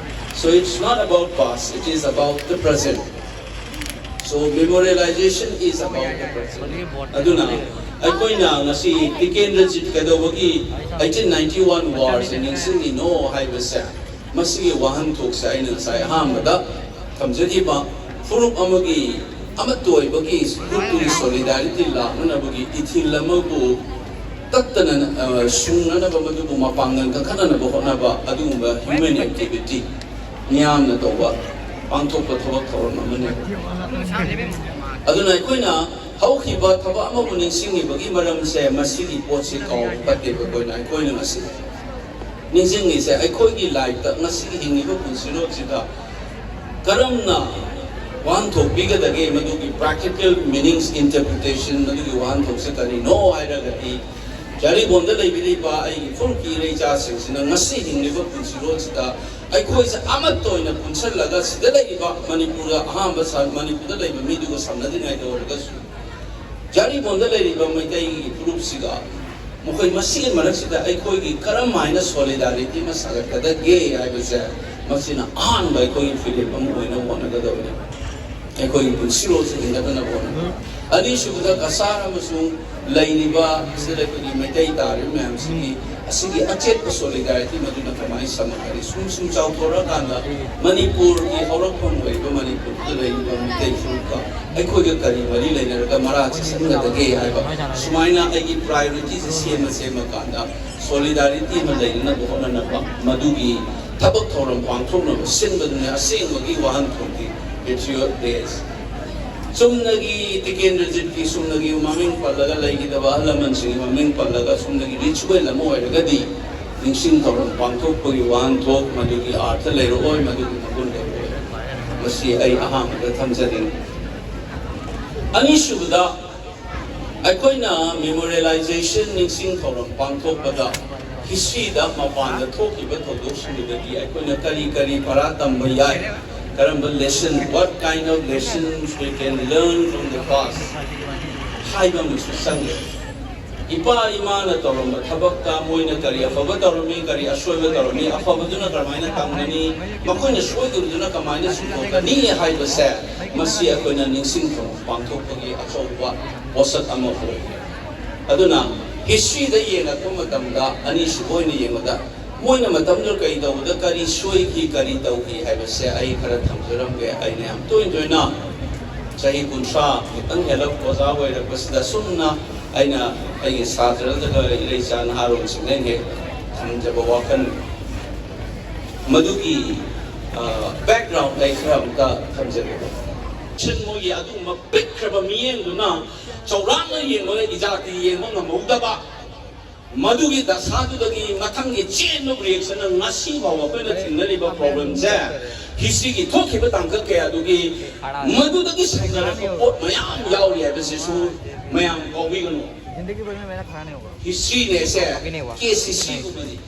So it's not about past, it is about the present. So memorialization is about the present. ꯑꯗꯨꯅ ꯑꯩꯈꯣꯏꯅ ꯉꯁꯤ ꯇꯤꯀꯦꯟꯗ꯭ꯔꯖꯤꯠ ꯀꯩꯗꯧꯕꯒꯤ eighteen ninety-one warꯁꯦ ꯅꯤꯡꯁꯤꯡꯂꯤꯅꯣ ꯍꯥꯏꯕꯁꯦ, ꯃꯁꯤꯒꯤ ꯋꯥꯍꯟꯊꯣꯛꯁꯦ ꯑꯩꯅ ꯉꯁꯥꯏ ꯑꯍꯥꯟꯕꯗ ꯊꯝꯖꯈꯤꯕ ꯐꯨꯔꯨꯞ ꯑꯃꯒꯤ ꯑꯃꯠꯇ ꯑꯣꯏꯕꯒꯤ ꯒ꯭ꯔꯨꯞꯇꯨꯒꯤ solidarity ꯂꯥꯛꯅꯅꯕꯒꯤ ꯏꯊꯤꯜ ꯑꯃꯕꯨ ꯇꯠꯇꯅ, ꯑ, ꯁꯨꯡꯅꯅꯕ, ꯃꯗꯨꯕꯨ ꯃꯄꯥꯡꯒꯜ ꯀꯟꯈꯠꯅꯅꯕ ꯍꯣꯠꯅꯕ ꯑꯗꯨꯒꯨꯝꯕ human activity ꯃꯤꯌꯥꯝꯅ ꯇꯧꯕ ꯄꯥꯡꯊꯣꯛꯄ ꯊꯕꯛ ꯊꯧꯔꯝ ꯑꯃꯅꯤ꯫ ꯑꯗꯨꯅ ꯑꯩꯈꯣꯏꯅ ꯍꯧꯈꯤꯕ ꯊꯕꯛ ꯑꯃꯕꯨ ꯅꯤꯡꯁꯤꯡꯉꯤꯕꯒꯤ ꯃꯔꯝꯁꯦ, ꯃꯁꯤꯒꯤ ꯄꯣꯠꯁꯤ ꯀꯥꯎꯕ ꯐꯠꯇꯦꯕ꯫ ꯑꯩꯈꯣꯏꯅ, ꯑꯩꯈꯣꯏꯅ ꯉꯁꯤ ꯅꯤꯡꯁꯤꯡꯉꯤꯁꯦ, ꯑꯩꯈꯣꯏꯒꯤ ꯂꯥꯏꯐꯇ, ꯉꯁꯤꯒꯤ ꯍꯤꯡꯉꯤꯕ ꯄꯨꯟꯁꯤꯔꯣꯜꯁꯤꯗ ꯀꯔꯝꯅ ꯋꯥꯍꯟꯊꯣꯛ ꯄꯤꯒꯗꯒꯦ, ꯃꯗꯨꯒꯤ practical meanings, interpretation, ꯃꯗꯨꯒꯤ ꯋꯥꯍꯟꯊꯣꯛꯁꯦ ꯀꯔꯤꯅꯣ ꯍꯥꯏꯔꯒꯗꯤ, ꯖꯥꯔꯤꯕꯣꯟꯗ ꯂꯩꯕꯤꯔꯤꯕ ꯑꯩꯒꯤ ꯐꯨꯔꯨꯞꯀꯤ ꯏꯔꯩꯆꯥꯁꯤꯡꯁꯤꯅ ꯉꯁꯤ ꯍꯤꯡꯂꯤꯕ ꯄꯨꯟꯁꯤꯔꯣꯜꯁꯤꯗ ꯑꯩꯈꯣꯏꯁꯦ ꯑꯃꯠꯇ ꯑꯣꯏꯅ ꯄꯨꯟꯁꯤꯜꯂꯒ, ꯁꯤꯗ ꯂꯩꯔꯤꯕ ꯃꯅꯤꯄꯨꯔꯗ ꯑꯍꯥꯟꯕ ꯁ-, ꯃꯅꯤꯄꯨꯔꯗ ꯂꯩꯕ ꯃꯤꯗꯨꯒ ꯁꯝꯅꯗ꯭ꯔꯤꯉꯩꯗ ꯑꯣꯏꯔꯒꯁꯨ, ꯖꯥꯔꯤꯕꯣꯟꯗ ꯂꯩꯔꯤꯕ ꯃꯩꯇꯩꯒꯤ ꯐꯨꯔꯨꯞꯁꯤꯒ ꯃꯈꯣꯏ ꯃꯁꯤꯒꯤ ꯃꯔꯛꯁꯤꯗ ꯑꯩꯈꯣꯏꯒꯤ ꯀꯔꯝ ꯍꯥꯏꯅ solidarity ꯑꯃ ꯁꯥꯒꯠꯀꯗꯒꯦ ꯍꯥꯏꯕꯁꯦ, ꯃꯁꯤꯅ ꯑꯍꯥꯟꯕ ꯑꯩꯈꯣꯏꯒꯤ ꯐꯤꯔꯦꯞ ꯑꯃ ꯑꯣꯏꯅꯕ ꯍꯣꯠꯅꯒꯗꯕꯅꯤ꯫ ꯑꯩꯈꯣꯏꯒꯤ ꯄꯨꯟꯁꯤꯔꯣꯜꯁꯦ ꯍꯤꯡꯒꯠꯅꯅꯕ ꯍꯣꯠꯅꯕ꯫ ꯑꯅꯤꯁꯨꯕꯗ, ꯀꯁꯥꯔ ꯑꯃꯁꯨꯡ ꯂꯩꯔꯤꯕ, ꯁꯤꯗ ꯑꯩꯈꯣꯏꯒꯤ ꯃꯩꯇꯩ ꯇꯥꯔꯤꯕ ꯃꯌꯥꯝꯁꯤꯒꯤ, ꯑꯁꯤꯒꯤ ꯑꯆꯦꯠꯄ solidarity ꯃꯗꯨꯅ ꯀꯃꯥꯏꯅ ꯁꯝꯃꯛꯀꯅꯤ? ꯁꯨꯝ ꯁꯨꯝ ꯆꯥꯎꯊꯣꯔꯛꯑꯀꯥꯟꯗ ꯃꯅꯤꯄꯨꯔꯒꯤ ꯍꯧꯔꯛꯐꯝ ꯑꯣꯏꯔꯤꯕ ꯃꯅꯤꯄꯨꯔꯗ ꯂꯩꯔꯤꯕ ꯃꯩꯇꯩ ꯐꯨꯔꯨꯞꯀ ꯑꯩꯈꯣꯏꯒ ꯀꯔꯤ ꯃꯔꯤ ꯂꯩꯅꯔꯒ ꯃꯔꯥ ꯆꯦꯁꯤꯟꯒꯗꯒꯦ ꯍꯥꯏꯕ, ꯁꯨꯃꯥꯏꯅ ꯑꯩꯒꯤ priorityꯁꯦ ꯁꯦꯝꯃ ꯁꯦꯝꯃꯀꯥꯟꯗ solidarity ꯑꯃ ꯂꯩꯅꯅꯕ ꯍꯣꯠꯅꯅꯕ, ꯃꯗꯨꯒꯤ ꯊꯕꯛ ꯊꯧꯔꯝ ꯄꯥꯡꯊꯣꯛꯅꯕ ꯁꯤꯟꯕꯗꯨꯅꯤ ꯑꯁꯦꯡꯕꯒꯤ ꯋꯥꯍꯟꯊꯣꯛꯇꯤ Patriot Day꯫ ꯆꯨꯝꯅꯒꯤ ꯇꯤꯀꯦꯟꯗ꯭ꯔꯖꯤꯠꯀꯤ, ꯆꯨꯝꯅꯒꯤ ꯃꯃꯤꯡ ꯄꯜꯂꯒ ꯂꯩꯈꯤꯗꯕ ꯑꯍꯜ ꯂꯃꯟꯁꯤꯡꯒꯤ ꯃꯃꯤꯡ ꯄꯜꯂꯒ ꯆꯨꯝꯅꯒꯤ ritual ꯑꯃ ꯑꯣꯏꯔꯒꯗꯤ, ꯅꯤꯡꯁꯤꯡ ꯊꯧꯔꯝ ꯄꯥꯡꯊꯣꯛꯄꯒꯤ ꯋꯥꯍꯟꯊꯣꯛ ꯃꯗꯨꯒꯤ ꯑꯥꯔꯊ ꯂꯩꯔꯛꯑꯣꯏ, ꯃꯗꯨꯒꯤ ꯃꯒꯨꯟ ꯂꯩꯔꯛꯑꯣꯏ꯫ ꯃꯁꯤ ꯑꯩ ꯑꯍꯥꯟꯕꯗ ꯊꯝꯖꯅꯤꯡꯏ꯫ ꯑꯅꯤꯁꯨꯕꯗ, ꯑꯩꯈꯣꯏꯅ memorialization, ꯅꯤꯡꯁꯤꯡ ꯊꯧꯔꯝ ꯄꯥꯡꯊꯣꯛꯄꯗ historyꯗ ꯃꯄꯥꯟꯗ ꯊꯣꯛꯈꯤꯕ ꯊꯧꯗꯣꯛꯁꯤꯡꯗꯨꯗꯒꯤ ꯑꯩꯈꯣꯏꯅ ꯀꯔꯤ ꯀꯔꯤ ꯄꯔꯥ ꯇꯝꯕ ꯌꯥꯏ, ꯀꯔꯝꯕ lesson, what kind of lessons we can learn from the past ꯍꯥꯏꯕ ꯑꯃꯁꯨ ꯆꯪꯉꯤ꯫ ꯏꯄꯥ ꯏꯃꯥꯅ ꯇꯧꯔꯝꯕ ꯊꯕꯛꯇ ꯃꯣꯏꯅ ꯀꯔꯤ ꯑꯐꯕ ꯇꯧꯔꯝꯃꯤ, ꯀꯔꯤ ꯑꯁꯣꯏꯕ ꯇꯧꯔꯝꯃꯤ, ꯑꯐꯕꯗꯨꯅ ꯀꯔꯝꯍꯥꯏꯅ ꯇꯝꯒꯅꯤ, ꯃꯈꯣꯏꯅ ꯁꯣꯏꯈꯤꯕꯗꯨꯅ ꯀꯃꯥꯏꯅ ꯆꯨꯝꯊꯣꯛꯀꯅꯤ ꯍꯥꯏꯕꯁꯦ, ꯃꯁꯤ ꯑꯩꯈꯣꯏꯅ ꯅꯤꯡꯁꯤꯡ ꯊꯧꯔꯝ ꯄꯥꯡꯊꯣꯛꯄꯒꯤ ꯑꯆꯧꯕ ꯄꯣꯠꯁꯛ ꯑꯃ ꯑꯣꯏ꯫ ꯑꯗꯨꯅ historyꯗ ꯌꯦꯡꯉꯛꯄ ꯃꯇꯝꯗ, ꯑꯅꯤꯁꯨꯕ ꯑꯣꯏꯅ ꯌꯦꯡꯕꯗ, ꯃꯣꯏꯅ ꯃꯇꯝꯗꯨꯗ ꯀꯔꯤ ꯇꯧꯕꯗ ꯀꯔꯤ ꯁꯣꯏꯈꯤ, ꯀꯔꯤ ꯇꯧꯈꯤ ꯍꯥꯏꯕꯁꯦ ꯑꯩ ꯈꯔ ꯊꯝꯖꯔꯝꯒꯦ꯫ ꯑꯩꯅ ꯌꯥꯝ ꯇꯣꯏꯅ ꯇꯣꯏꯅ, ꯆꯍꯤ ꯀꯨꯟꯊ꯭ꯔꯥ ꯈꯤꯇꯪ ꯍꯦꯜꯂꯛ ꯑꯣꯖꯥ ꯑꯣꯏꯔꯛꯄꯁꯤꯗ, ꯁꯨꯝꯅ ꯑꯩꯅ ꯑꯩꯒꯤ ꯁꯥꯇ꯭ꯔꯗꯒ ꯏꯔꯩꯆꯥ ꯅꯍꯥꯔꯣꯜꯁꯤꯡꯗ ꯑꯩꯅ ꯍꯦꯛ ꯊꯝꯖꯕ ꯋꯥꯈꯜ, ꯃꯗꯨꯒꯤ ꯕꯦꯛꯒ꯭ꯔꯥꯎꯟꯗ ꯑꯩ ꯈꯔ ꯑꯃꯨꯛꯇ ꯊꯝꯖꯒꯦ꯫ ꯁꯤꯟ ꯃꯣꯏꯒꯤ ꯑꯗꯨꯒꯨꯝꯕ ꯄꯤꯛꯈ꯭ꯔꯕ ꯃꯤꯠꯌꯦꯡꯗꯨꯅ ꯆꯥꯎꯔꯥꯛꯅ ꯌꯦꯡꯕꯗ ꯏꯖꯥꯇꯤ ꯌꯦꯡꯕ ꯉꯝꯍꯧꯗꯕ, ꯃꯗꯨꯒꯤ ꯗꯁꯥꯗꯨꯗꯒꯤ ꯃꯊꯪꯒꯤ ꯆꯦꯟꯕ ꯔꯤꯌꯦꯛꯁꯟꯅ ꯉꯁꯤ ꯐꯥꯎꯕ ꯑꯩꯈꯣꯏꯅ ꯊꯦꯡꯅꯔꯤꯕ ꯄ꯭ꯔꯣꯕ꯭ꯂꯦꯝꯁꯦ, ꯍꯤꯁꯇ꯭ꯔꯤꯒꯤ ꯊꯣꯛꯈꯤꯕ ꯇꯥꯡꯀꯛ ꯀꯌꯥꯗꯨꯒꯤ ꯃꯗꯨꯗꯒꯤ ꯁꯟꯗꯔꯛꯄ ꯄꯣꯠ ꯃꯌꯥꯝ ꯌꯥꯎꯔꯤ ꯍꯥꯏꯕꯁꯤꯁꯨ ꯃꯌꯥꯝ ꯀꯥꯎꯕꯤꯒꯅꯨ꯫ ꯍꯤꯁꯇ꯭ꯔꯤꯅꯦꯁꯦ ꯀꯦ ꯁꯤ ꯁꯤꯒꯨꯝꯕꯅꯤ꯫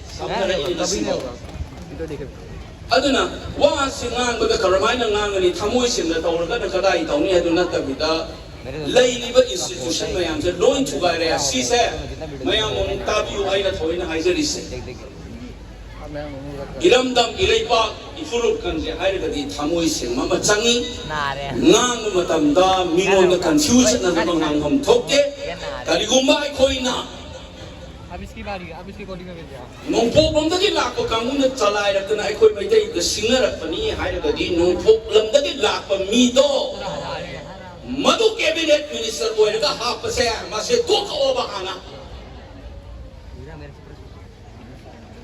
ꯑꯗꯨꯅ ꯋꯥꯁꯤ ꯉꯥꯡꯕꯗ ꯀꯔꯝꯍꯥꯏꯅ ꯉꯥꯡꯒꯅꯤ, ꯊꯃꯣꯏ ꯁꯦꯡꯅ ꯇꯧꯔꯒꯅ ꯀꯗꯥꯏ ꯇꯧꯅꯤ ꯍꯥꯏꯗꯨ ꯅꯠꯇꯕꯤꯗ, ꯂꯩꯔꯤꯕ ꯏꯟꯁꯇꯤꯇ꯭ꯌꯨꯁꯟ ꯃꯌꯥꯝꯁꯦ ꯂꯣꯏ ꯊꯨꯒꯥꯏꯔꯦ꯫ ꯑꯁꯤꯁꯦ ꯃꯌꯥꯝ ꯑꯃꯨꯛ ꯇꯥꯕꯤꯌꯨ, ꯑꯩꯅ ꯊꯑꯣꯏꯅ ꯍꯥꯏꯖꯔꯤꯁꯦ꯫ ꯏꯔꯝꯗꯝ, ꯏꯔꯩꯄꯥꯛ, ꯏꯐꯨꯔꯨꯞ ꯈꯟꯁꯦ ꯍꯥꯏꯔꯒꯗꯤ ꯊꯃꯣꯏ ꯁꯦꯡꯕ ꯑꯃ ꯆꯪꯉꯤ꯫ ꯉꯥꯡꯕ ꯃꯇꯝꯗ ꯃꯤꯉꯣꯟꯗ ꯀꯟꯐ꯭ꯌꯨꯖꯟ ꯑꯗꯨꯒ ꯉꯥꯡꯐꯝ ꯊꯣꯛꯇꯦ꯫ ꯀꯔꯤꯒꯨꯝꯕ ꯑꯩꯈꯣꯏꯅ ꯅꯣꯡꯄꯣꯛꯂꯣꯝꯗꯒꯤ ꯂꯥꯛꯄ ꯀꯥꯡꯕꯨꯅ ꯆꯂꯥꯏꯔꯛꯇꯅ ꯑꯩꯈꯣꯏ ꯃꯩꯇꯩꯗ ꯁꯤꯡꯅꯔꯛꯄꯅꯤ ꯍꯥꯏꯔꯒꯗꯤ, ꯅꯣꯡꯄꯣꯛꯂꯝꯗꯒꯤ ꯂꯥꯛꯄ ꯃꯤꯗꯣ ꯃꯗꯨ ꯀꯦꯕꯤꯅꯦꯠ ꯃꯤꯅꯤꯁꯇꯔ ꯑꯣꯏꯔꯒ ꯍꯥꯞꯄꯁꯦ, ꯃꯁꯦ ꯇꯣꯛꯊꯣꯛꯑꯣꯕ ꯍꯥꯟꯅ꯫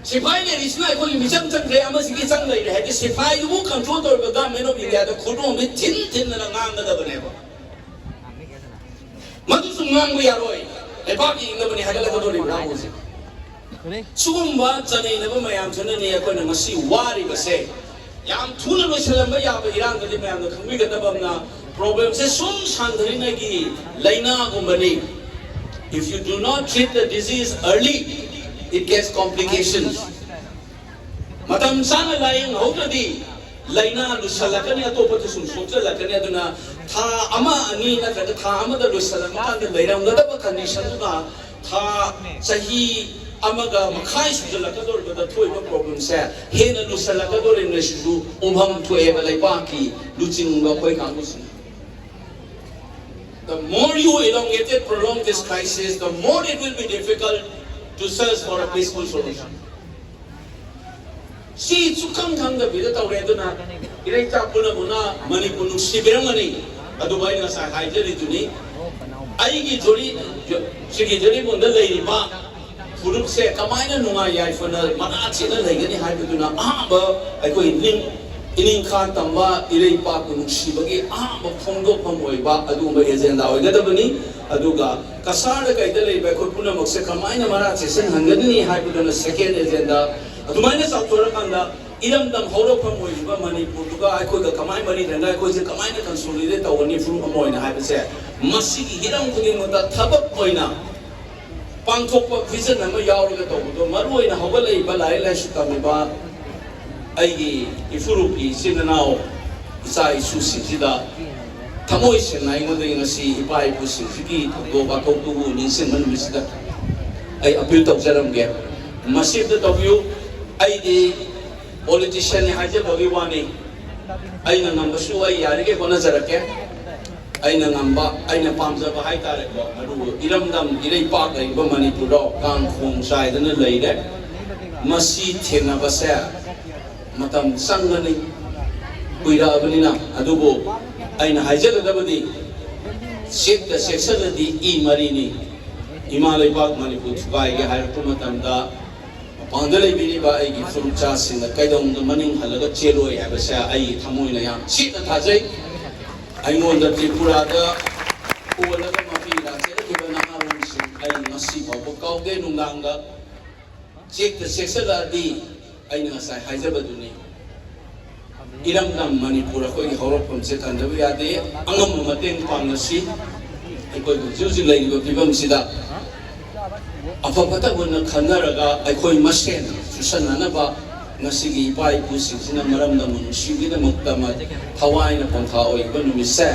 ꯁꯤꯐꯥꯏ ꯂꯩꯔꯤꯁꯤꯅ ꯑꯩꯈꯣꯏꯒꯤ ꯃꯤꯆꯪ ꯆꯪꯈ꯭ꯔꯦ, ꯑꯃꯁꯤꯒꯤ ꯆꯪ ꯂꯩꯔꯦ ꯍꯥꯏꯗꯤ, ꯁꯤꯐꯥꯏꯗꯨꯕꯨ ꯀꯟꯇ꯭ꯔꯣꯜ ꯇꯧꯔꯤꯕ ꯒꯚꯔꯟꯃꯦꯟ ꯑꯣꯐ ꯏꯟꯗꯤꯌꯥꯗ ꯈꯨꯗꯣꯝꯕꯤ ꯊꯤꯟ ꯊꯤꯟꯗꯅ ꯉꯥꯡꯒꯗꯕꯅꯦꯕ꯫ ꯃꯗꯨꯁꯨ ꯉꯥꯡꯕ ꯌꯥꯔꯣꯏ꯫ ꯂꯩꯕꯥꯛ ꯌꯦꯡꯅꯕꯅꯤ ꯍꯥꯏꯒꯠꯂꯛꯀꯗꯧꯔꯤꯕ ꯅꯍꯥꯔꯣꯜꯁꯦ꯫ ꯁꯤꯒꯨꯝꯕ ꯆꯅꯩꯅꯕ ꯃꯌꯥꯝꯁꯤꯅꯅꯤ ꯑꯩꯈꯣꯏꯅ ꯉꯁꯤ ꯋꯥꯔꯤꯕꯁꯦ꯫ ꯌꯥꯝ ꯊꯨꯅ ꯂꯣꯏꯁꯤꯜꯂꯝꯕ ꯌꯥꯕ ꯏꯔꯥꯡꯗꯗꯤ ꯃꯌꯥꯝꯅ ꯈꯪꯕꯤꯒꯗꯕ ꯑꯃꯅ, ꯄ꯭ꯔꯣꯕ꯭ꯂꯦꯝꯁꯦ ꯁꯨꯝ ꯁꯥꯟꯊꯔꯤꯉꯩꯒꯤ ꯂꯥꯏꯅꯥꯒꯨꯝꯕꯅꯤ꯫ If you do not treat the disease early, it gets complications. ꯃꯇꯝ ꯆꯥꯅ ꯂꯥꯌꯦꯡꯍꯧꯗ꯭ꯔꯗꯤ ꯂꯥꯏꯅꯥ ꯂꯨꯁꯜꯂꯛꯀꯅꯤ, ꯑꯇꯣꯞꯄꯗ ꯁꯨꯝ ꯁꯣꯛꯆꯜꯂꯛꯀꯅꯤ꯫ ꯑꯗꯨꯅ ꯊꯥ ꯑꯃ, ꯑꯅꯤ ꯅꯠꯇ꯭ꯔꯒ ꯊꯥ ꯑꯃꯗ ꯂꯣꯏꯁꯤꯜꯂꯝꯃꯀꯥꯟꯗ ꯂꯩꯔꯝꯒꯗꯕ ꯀꯟꯗꯤꯁꯟꯗꯨꯅ ꯊꯥ, ꯆꯍꯤ ꯑꯃꯒ ꯃꯈꯥꯏ ꯁꯨꯖꯜꯂꯛꯀꯗꯧꯔꯤꯕꯗ ꯊꯣꯛꯏꯕ ꯄ꯭ꯔꯣꯕ꯭ꯂꯦꯝꯁꯦ ꯍꯦꯟꯅ ꯂꯨꯁꯜꯂꯛꯀꯗꯧꯔꯤꯕꯅꯦ꯫ ꯁꯤꯁꯨ ꯎꯐꯝ ꯊꯣꯛꯑꯦꯕ ꯂꯩꯕꯥꯛꯀꯤ ꯂꯨꯆꯤꯡꯕ ꯑꯩꯈꯣꯏ ꯀꯥꯡꯕꯨꯁꯤꯡ꯫ The more you elongate it, prolong this crisis, the more it will be difficult to search for a peaceful solution. ꯁꯤ ꯁꯨꯈꯪ ꯈꯪꯗꯕꯤꯗ ꯇꯧꯔꯦ꯫ ꯑꯗꯨꯅ ꯏꯔꯩꯆꯥ ꯄꯨꯝꯅꯃꯛꯅ ꯃꯅꯤꯄꯨꯔ ꯅꯨꯡꯁꯤꯕꯤꯔꯝꯒꯅꯤ꯫ ꯑꯗꯨꯕꯨ ꯑꯩꯅ ꯉꯁꯥꯏ ꯍꯥꯏꯖꯔꯤꯗꯨꯅꯤ, ꯑꯩꯒꯤ ꯖꯣꯔꯤ, ꯁꯤꯒꯤ ꯖꯣꯔꯤꯕꯣꯟꯗ ꯂꯩꯔꯤꯕ ꯐꯨꯔꯨꯞꯁꯦ ꯀꯃꯥꯏꯅ ꯅꯨꯡꯉꯥꯏ ꯌꯥꯏꯐꯅ ꯃꯅꯥ ꯆꯦꯠꯅ ꯂꯩꯒꯅꯤ ꯍꯥꯏꯕꯗꯨꯅ ꯑꯍꯥꯟꯕ ꯑꯩꯈꯣꯏ ꯅꯤꯡ-, ꯏꯅꯤꯡꯈꯥ ꯇꯝꯕ ꯏꯔꯩꯄꯥꯛꯄꯨ ꯅꯨꯡꯁꯤꯕꯒꯤ ꯑꯍꯥꯟꯕ ꯐꯣꯡꯗꯣꯛꯐꯝ ꯑꯣꯏꯕ ꯑꯗꯨꯒꯨꯝꯕ ꯑꯦꯖꯦꯟꯗꯥ ꯑꯣꯏꯒꯗꯕꯅꯤ꯫ ꯑꯗꯨꯒ ꯀꯁꯥꯔꯗ ꯀꯩꯗ ꯂꯩꯕ ꯑꯩꯈꯣꯏ ꯄꯨꯝꯅꯃꯛꯁꯦ ꯀꯃꯥꯏꯅ ꯃꯔꯥ ꯆꯦꯠꯁꯤꯟꯍꯟꯒꯅꯤ ꯍꯥꯏꯕꯗꯨꯅ ꯁꯦꯀꯦꯟ ꯑꯦꯖꯦꯟꯗꯥ꯫ ꯑꯗꯨꯃꯥꯏꯅ ꯆꯥꯎꯊꯣꯔꯀꯥꯟꯗ ꯏꯔꯝꯗꯝ ꯍꯧꯔꯛꯐꯝ ꯑꯣꯏꯔꯤꯕ ꯃꯅꯤꯄꯨꯔꯗꯨꯒ ꯑꯩꯈꯣꯏꯒ ꯀꯃꯥꯏꯅ ꯃꯔꯤ ꯂꯩꯅ ꯑꯩꯈꯣꯏꯁꯦ ꯀꯃꯥꯏꯅ ꯀꯟꯁꯣꯂꯤꯗꯦꯠ ꯇꯧꯒꯅꯤ ꯐꯨꯔꯨꯞ ꯑꯃ ꯑꯣꯏꯅ ꯍꯥꯏꯕꯁꯦ, ꯃꯁꯤꯒꯤ ꯍꯤꯔꯝ ꯈꯨꯗꯤꯡꯃꯛꯇ ꯊꯕꯛ ꯑꯣꯏꯅ ꯄꯥꯡꯊꯣꯛꯄ ꯚꯤꯖꯟ ꯑꯃ ꯌꯥꯎꯔꯒ ꯇꯧꯕꯗꯣ, ꯃꯔꯨ ꯑꯣꯏꯅ ꯍꯧꯒꯠꯂꯛꯏꯕ ꯂꯥꯏꯔꯤꯛ ꯂꯥꯏꯁꯨ ꯇꯝꯃꯤꯕ ꯑꯩꯒꯤ ꯏꯐꯨꯔꯨꯞꯀꯤ ꯏꯆꯤꯟ ꯏꯅꯥꯎ, ꯏꯆꯥ ꯏꯁꯨꯁꯤꯡꯁꯤꯗ ꯊꯃꯣꯏ ꯁꯦꯡꯅ ꯑꯩꯉꯣꯟꯗꯒꯤ ꯉꯁꯤ ꯏꯄꯥ ꯏꯄꯨꯁꯤꯡꯁꯤꯒꯤ ꯊꯧꯗꯣꯛ ꯋꯥꯊꯣꯛꯇꯨꯕꯨ ꯅꯤꯡꯁꯤꯡꯕ ꯅꯨꯃꯤꯠꯁꯤꯗ ꯑꯩ ꯑꯄꯤꯜ ꯇꯧꯖꯔꯝꯒꯦ꯫ ꯃꯁꯤ ꯑꯝꯇ ꯇꯧꯕꯤꯌꯨ꯫ ꯑꯩꯗꯤ ꯄꯣꯂꯤꯇꯤꯁꯤꯌꯥꯟꯅꯤ ꯍꯥꯏꯖꯕꯒꯤ ꯋꯥꯅꯤ꯫ ꯑꯩꯅ ꯉꯝꯕꯁꯨ ꯑꯩ ꯌꯥꯔꯤꯈꯩ ꯍꯣꯠꯅꯖꯔꯛꯀꯦ꯫ ꯑꯩꯅ ꯉꯝꯕ, ꯑꯩꯅ ꯄꯥꯝꯖꯕ ꯍꯥꯏꯇꯥꯔꯦꯀꯣ, ꯃꯔꯨ ꯏꯔꯝꯗꯝ ꯏꯔꯩꯄꯥꯛ ꯂꯩꯔꯤꯕ ꯃꯅꯤꯄꯨꯔꯗ ꯀꯥꯡ ꯈꯣꯡ ꯆꯥꯏꯗꯅ ꯂꯩꯔꯦ꯫ ꯃꯁꯤ ꯊꯦꯡꯅꯕꯁꯦ ꯃꯇꯝ ꯆꯪꯒꯅꯤ, ꯀꯨꯏꯔꯛꯑꯕꯅꯤꯅ꯫ ꯑꯗꯨꯕꯨ ꯑꯩꯅ ꯍꯥꯏꯖꯒꯗꯕꯗꯤ, ꯆꯦꯛꯇ ꯆꯦꯛꯁꯤꯜꯂꯗꯤ ꯏ ꯃꯔꯤꯅꯤ꯫ ꯏꯃꯥ ꯂꯩꯕꯥꯛ ꯃꯅꯤꯄꯨꯔ ꯊꯨꯒꯥꯏꯒꯦ ꯍꯥꯏꯔꯛꯄ ꯃꯇꯝꯗ, ꯃꯄꯥꯟꯗ ꯂꯩꯕꯤꯔꯤꯕ ꯑꯩꯒꯤ ꯐꯨꯔꯨꯞꯆꯥꯁꯤꯡꯅ ꯀꯩꯗꯧꯅꯨꯡꯗ ꯃꯅꯤꯡ ꯍꯜꯂꯒ ꯆꯦꯜꯂꯣꯏ ꯍꯥꯏꯕꯁꯦ ꯑꯩꯒꯤ ꯊꯃꯣꯏꯅ ꯌꯥꯝ ꯆꯦꯠꯅ ꯊꯥꯖꯩ꯫ ꯑꯩꯉꯣꯟꯗ ꯇ꯭ꯔꯤꯄꯨꯔꯥꯗ ꯀꯣꯜꯂꯒ ꯃꯄꯤ ꯏꯔꯥ ꯆꯦꯜꯂꯛꯈꯤꯕ ꯅꯍꯥꯔꯣꯜꯁꯤꯡ ꯑꯩ ꯉꯁꯤ ꯐꯥꯎꯕ ꯀꯥꯎꯗꯦ꯫ ꯅꯨꯡꯗꯥꯡꯗ ꯆꯦꯛꯇ ꯆꯦꯛꯁꯤꯜꯂꯛꯑꯗꯤ ꯑꯩꯅ ꯉꯁꯥꯏ ꯍꯥꯏꯖꯕꯗꯨꯅꯤ꯫ ꯏꯔꯝꯗꯝ ꯃꯅꯤꯄꯨꯔ ꯑꯩꯈꯣꯏꯒꯤ ꯍꯧꯔꯛꯐꯝꯁꯦ ꯀꯟꯗꯕ ꯌꯥꯗꯦ꯫ ꯑꯉꯝꯕ ꯃꯇꯦꯡ ꯄꯥꯡꯅꯁꯤ꯫ ꯑꯩꯈꯣꯏ ꯍꯧꯖꯤꯛ ꯍꯧꯖꯤꯛ ꯂꯩꯔꯤꯕ ꯐꯤꯕꯝꯁꯤꯗ ꯑꯐ ꯐꯠꯇ ꯃꯨꯟꯅ ꯈꯟꯅꯔꯒ ꯑꯩꯈꯣꯏ ꯃꯁꯦꯟ ꯆꯨꯁꯟꯅꯅꯕ ꯉꯁꯤꯒꯤ ꯏꯄꯥ ꯏꯄꯨꯁꯤꯡꯁꯤꯅ ꯃꯔꯝꯗꯝ ꯅꯨꯡꯁꯤꯕꯒꯤꯗꯃꯛꯇ ꯃ-, ꯊꯋꯥꯏꯅ ꯄꯣꯟꯊꯥ ꯑꯣꯏꯔꯤꯕ ꯅꯨꯃꯤꯠꯁꯦ,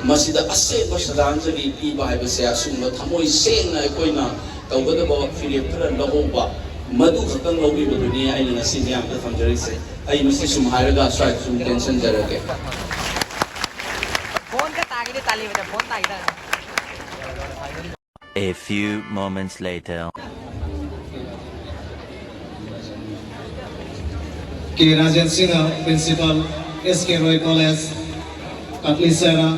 ꯃꯁꯤꯗ ꯑꯁꯦꯡꯕ ꯁ꯭ꯔꯗꯥꯟꯖꯂꯤ ꯄꯤꯕ ꯍꯥꯏꯕꯁꯦ ꯑꯁꯤꯒꯨꯝꯕ ꯊꯃꯣꯏ ꯁꯦꯡꯅ ꯑꯩꯈꯣꯏꯅ ꯇꯧꯒꯗꯕ ꯐꯤꯔꯦꯞ ꯈꯔ ꯂꯧꯍꯧꯕ, ꯃꯗꯨ ꯈꯛꯇꯪ ꯂꯧꯕꯤꯕꯗꯨꯅꯤ ꯑꯩꯅ ꯉꯁꯤ ꯃꯌꯥꯝꯗ ꯊꯝꯖꯔꯤꯁꯦ꯫ ꯑꯩ ꯃꯁꯤ ꯁꯨꯝ ꯍꯥꯏꯔꯒ ꯁ꯭ꯋꯥꯏꯗ ꯁꯨꯝ ꯇꯦꯟꯁꯟꯖꯔꯒꯦ꯫ ꯐꯣꯟꯒ ꯇꯥꯈꯤꯗꯦ, ꯇꯥꯂꯤꯕꯗ ꯐꯣꯟ ꯇꯥꯈꯤꯗ꯫ A few moments later. K Rajen Singh, Principal, S K Roy College, ꯀꯥꯛꯂꯤ ꯁꯔ,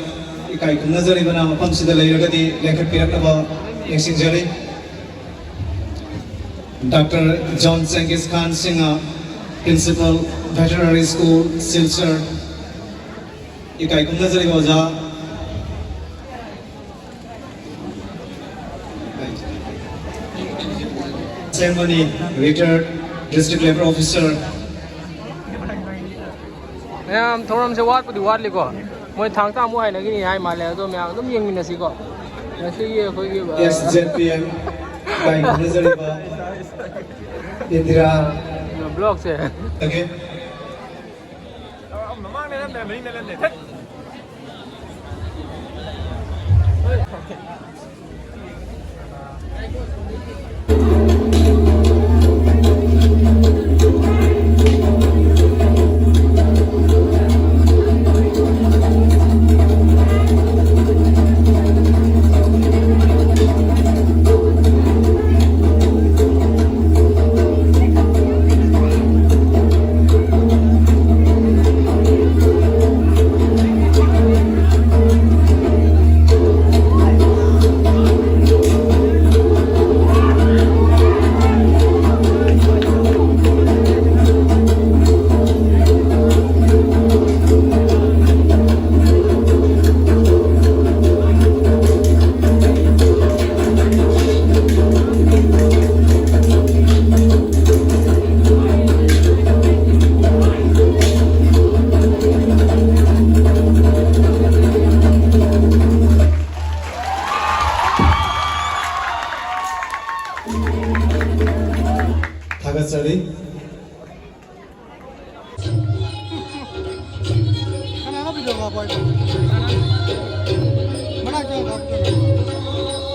ꯏꯀꯥꯏ ꯈꯨꯝꯅꯖꯔꯤꯕꯅ ꯃꯐꯝꯁꯤꯗ ꯂꯩꯔꯒꯗꯤ ꯂꯦꯡꯈꯠꯄꯤꯔꯛꯅꯕ ꯅꯤꯡꯁꯤꯡꯖꯔꯤ꯫ Doctor John Genghis Khan Singh, Principal, Veterinary School, Silchar, ꯏꯀꯥꯏ ꯈꯨꯝꯅꯖꯔꯤꯕ ꯑꯣꯖꯥ꯫ Ceremony, Retired District Labour Officer. ꯃꯌꯥꯝ ꯊꯧꯔꯝꯁꯦ ꯋꯥꯠꯄꯨꯗꯤ ꯋꯥꯠꯂꯤꯀꯣ꯫ ꯃꯣꯏ ꯊꯥꯡ ꯇꯥ ꯑꯃꯨꯛ ꯍꯥꯏꯅꯒꯅꯤ ꯍꯥꯏ ꯃꯥꯜꯂꯦ, ꯑꯗꯣ ꯃꯌꯥꯝ ꯑꯗꯨꯝ ꯌꯦꯡꯃꯤꯟꯅꯁꯤꯀꯣ꯫ ꯉꯁꯤꯒꯤ ꯑꯩꯈꯣꯏꯒꯤ, ꯑ, S Z P M ꯀꯥꯏ ꯈꯨꯝꯅꯖꯔꯤꯕ ꯏꯟꯗꯤꯔꯥ꯫ ꯕ꯭ꯂꯣꯛꯁꯦ꯫ Okay꯫ ꯃꯃꯥꯡꯗ ꯅꯝꯗ꯭ꯔꯦ, ꯃꯅꯤꯡꯗ ꯅꯝꯗ꯭ꯔꯦ꯫ ꯊꯠ! ꯊꯥꯒꯠꯆꯔꯤ꯫ ꯀꯅꯥꯅꯣ video ꯀꯥꯞꯄ ꯍꯥꯏꯗꯣ? ꯃꯅꯥꯛꯇ ꯀꯥꯞꯄ꯫